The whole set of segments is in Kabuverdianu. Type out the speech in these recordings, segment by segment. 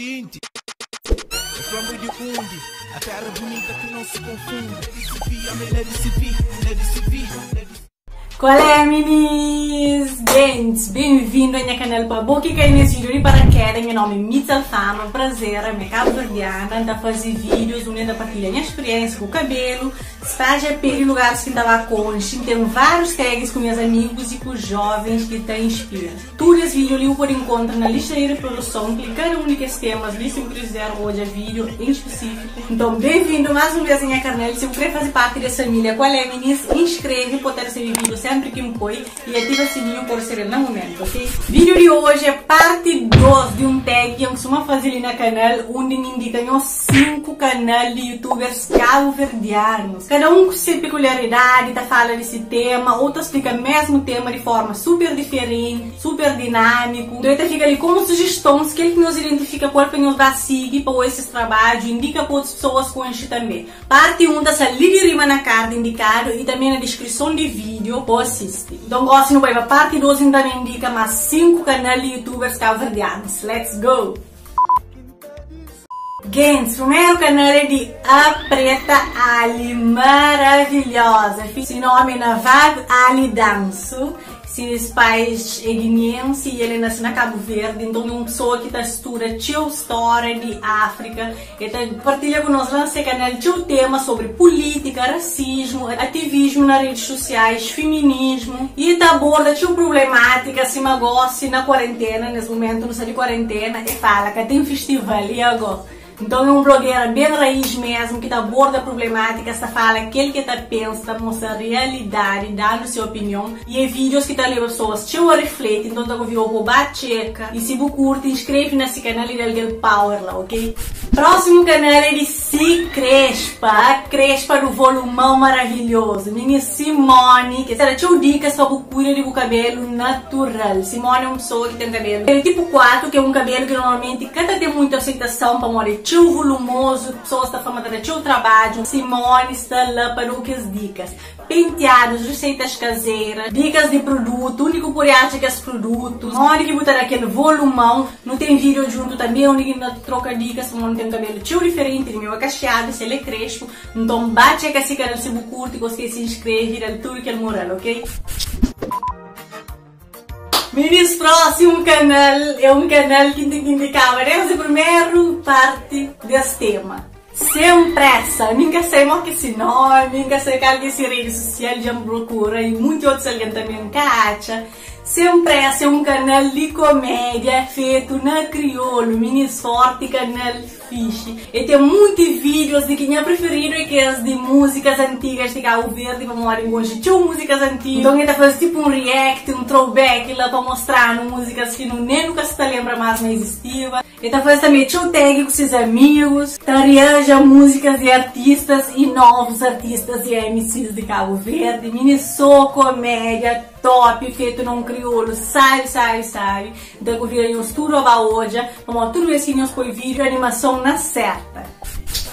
xinti. É flambo di undi, a terra bonita que não se confunde. Lady CV, Lady CV, Lady CV. Qual é, minis? Gentes, bem-vindo a nha canal pa bo ki kai nes vídeo di paraquedas. Nha nome é Mitz Alfama, prazer, ami é cabo-verdiana, N ta faze vídeos undi N ta partilha nha experiência ku cabelo, Spaja pé di lugaris ki N ta ba konxe, N ten várius tags ku nhas amigus i ku jovens ki ta inspira. Tudu es vídiu li bu pode nkontra na lista di riproduson, klika na un di kes temas li si bu kizer odja vídiu en spisífiku. Nton, ben-vindu más un bês na nha kanal. Si bu krê faze parti di es família Kual É Minis, inskreve pa bu ta resebe vídiu sénpri ki N poi i ativa sininhu pa bu resebe-l na mumentu, ok? Vídiu di oji é parti 2 di un tag ki N kustuma faze li na kanal, undi N indika nhos 5 kanal di youtubers kabuverdianus. Kada un ku se pekuliaridadi, ta fala di se tema ou ta splika mesmu tema di forma super diferenti, super dinamiku. Nton e ta fika li komu sujestons, kel ki nhos identifika ku el pa nhos ba sigi pa oja ses trabadju, indika pa otus pesoas konxe tanbe. Parti 1 ta sta li di riba na card indikadu y tanbe na diskrison di video pa asisti. Nton gosi nu bai pa parti 2 y N ta ben indika mas 5 kanal di youtubers kabuverdianus. Let's go! Gentes, primeru kanal é di A Preta Ali, maravilhosa. Si nomi é Navab Ali Danso, si pais é guineense y el é nasi na Kabu Verdi, nton é un pesoa ki ta studa txeu stória di Áfrika. El ta partilha ku nos la na se kanal txeu tema sobri pulítika, rasismu, ativismu na redis sosiais, fiminismu y ta aborda txeu prublemátika sima gósi na kuarentena, nes mumentu nu sta di kuarentena, e fala ka ten festival y agó? Nton é un blogera ben raiz mesmu ki ta aborda prublemátikas, ta fala kel ki e ta pensa, ta mostra realidadi, dandu se opinion y é vídeos ki ta leba pesoas txeu a rifleti, nton ta konvida-u pa bu ba txeka y si bu kurti inskreve na se kanal y da-l kel power la, ok? Prósimu kanal é di Si Crespa, a Crespa do volumão maravilhoso, minha Simone, ki ta da txeu dikas pa bu kuida di bu kabelu natural. Simone é un pesoa ki ten kabelu tipo 4, ki é un kabelu ki normalmenti ka ta ten muitu aseitason pamodi é txeu volumozu, pesoas ta fla ma ta da txeu trabadju. Simone sta la pa da-u kes dikas. Penteadus, receitas caseiras, dicas di produto, undi ki bu pode atxa kes produtos, modi ki bu ta da kel volumão. Nu ten video djuntu tanbe undi ki nu ta troka dicas pamodi nu ten kabelu txeu diferenti, di meu é kaxeadu, sel é krespu. Nton ba txeka si kanal si bu kurti, ka skese inskreve i dal tudu kel moral, ok? Minis prósimu kanal é un kanal ki N ten ki indikaba desdi primeru parti des tema. Sem pressa, mi N ka sai mo ki si nomi, N ka sai kal ki é si redi susial, dja N prokura i munti otus algen tanbe N ka atxa. Sem pressa é un kanal di komédia fetu na kriolu, minis forti kanal fixi. E ten munti vídeos di ki nha preferidu é kes di múzikas antigas di Kabu Verdi pamodi N konxe txeu múzikas antigu. Nton e ta faze tipu un react, un throwback la pa mostra-nu múzikas ki nu nen nu ka sta lenbra más ma izistiba. E ta faze tanbe txeu tag ku ses amigus, ta reaji a múzikas di artistas i novus artistas i MCs di Kabu Verdi. Mini so komédia top fetu na un kriolu sabi sabi sabi. N ta konvida nhos tudu a ba odja, pamodi tudu bes ki nhos poi vídiu, animason na serta.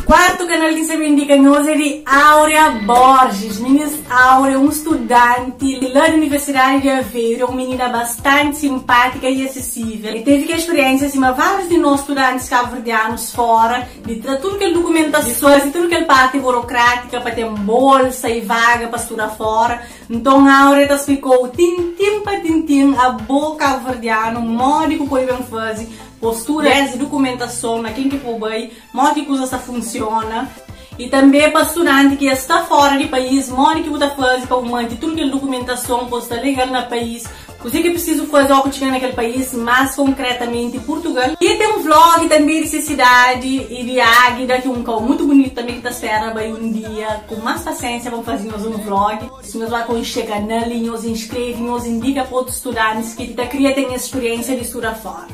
Kuartu kanal ki N sta ben indika nhos é di Áurea Borges. Minis Áurea é un studanti la di Universidadi di Aveiro, é un minina bastanti sinpátika i asesível. E tevi kel spiriénsia sima várius di nos studantis kabuverdianus fóra, di tra tudu kel dukumentason, faze tudu kel parti burokrátika pa ten bolsa i vaga pa studa fóra. Nton Áurea ta splikou tintin pa tintin abo kabuverdianu modi ku pode ben faze postura desdi dukumentason na ken ki po bai, modi ki kuzas ta funsiona i tanbe pa studanti ki sta fora di pais modi ki bu ta faze pa bu mante tudu kel dukumentason pa bu sta legal na pais. Kuzê ki é prisizu faze óki txiga na kel país, más konkretamenti Purtugal. I ten vlog tanbê di se sidadi i di Águida, ki é un kau mutu bunitu tanbê ki ta spera bai un dia ku más pasiénsia pa N faze nhos un vlog. Si nhos ba konxe kanal i nhos inskreve, nhos indika pa otus studantis ki ta kria ten es spiriénsia di studa fóra.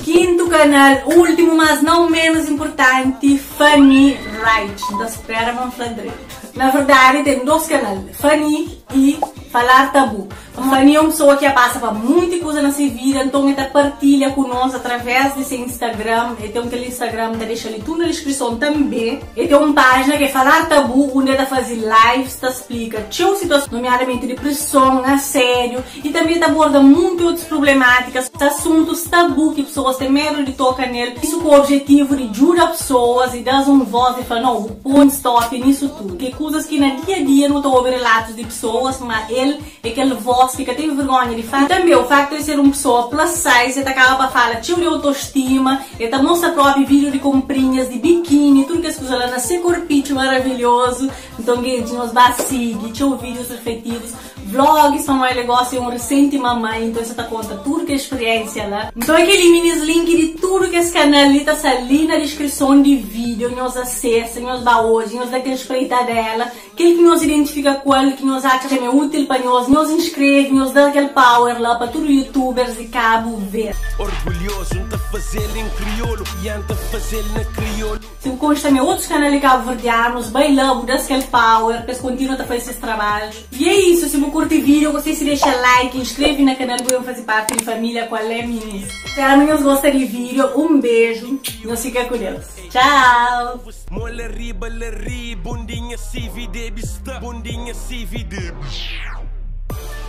Kintu kanal, últimu mas nau ménus inpurtanti, Funny Wright. N ta spera ma N fla dretu. Na verdadi ten dôs kanal, Funny i Falar Tabu. Fanny é un pessoa ki a pasa pa munti kuza na se vida, nton e ta partilha ku nos através di se Instagram, e ten kel Instagram, ta dexa li tudu na deskrison tanbe. E ten un pájina ki é Falar Tabu, undi e ta faze lives ta splika txeu situason, nomiadamenti depreson, asédiu, i tanbe e ta aborda munti otus prublemátikas, asuntus tabu ki pesoas ten medu di toka nel, isu ku objetivu di djuda pesoas i da-s un vós di fla, nau, bu pode stop nisu tudu. Ke kuzas ki na dia-dia nu ta obi relatus di pesoas, ma el É kel vós ki ka ten vergonha di fala. I tanbe, o faktu di ser un pesoa plus size, e ta kaba pa fala txeu di autostima, e ta mostra propi video di konprinhas, di bikini, tudu kes kuza la na se korpitxu maravilhozu. Nton, gentis, nhos ba sigi txeu videos refletivus, vlogs, pamodi el gosi é un resenti mamai, nton e sa ta konta tudu kes spiriensia la. Nton, é kel-li, minis, link di tudu kes kanal li ta sta li na diskrison di video, nhos asesa, nhos ba odja, nhos da kel spreitadela. Kel ki nhos identifika ku el, ki nhos atxa ma é útil pa nhos, nhos inskreve, nhos da kel power la pa tudu youtubers di Kabu Verdi. Orgulhoso N ta fazel em kriolu Ya N ta fazel na kriolu. Si bu konxe tanbe otus kanal di kabuverdianus, bai la bu das kel power pa es kontinua ta faze ses trabadju. I é isu, si bu kurti video, ka skese dexa like, inskreve na kanal bu ben faze parti di familia Kualé Minis. Spera ma nhos gosta di video, un beju, nhos fika ku Deus. Txau! Mo la riba la riba undi nha CV debe sta Undi nha CV debe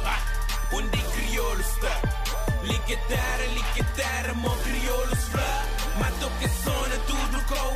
ah Undi kriolu sta Li ke tera, li ke tera Mo kriolus fla Ma toke sona tudu kau.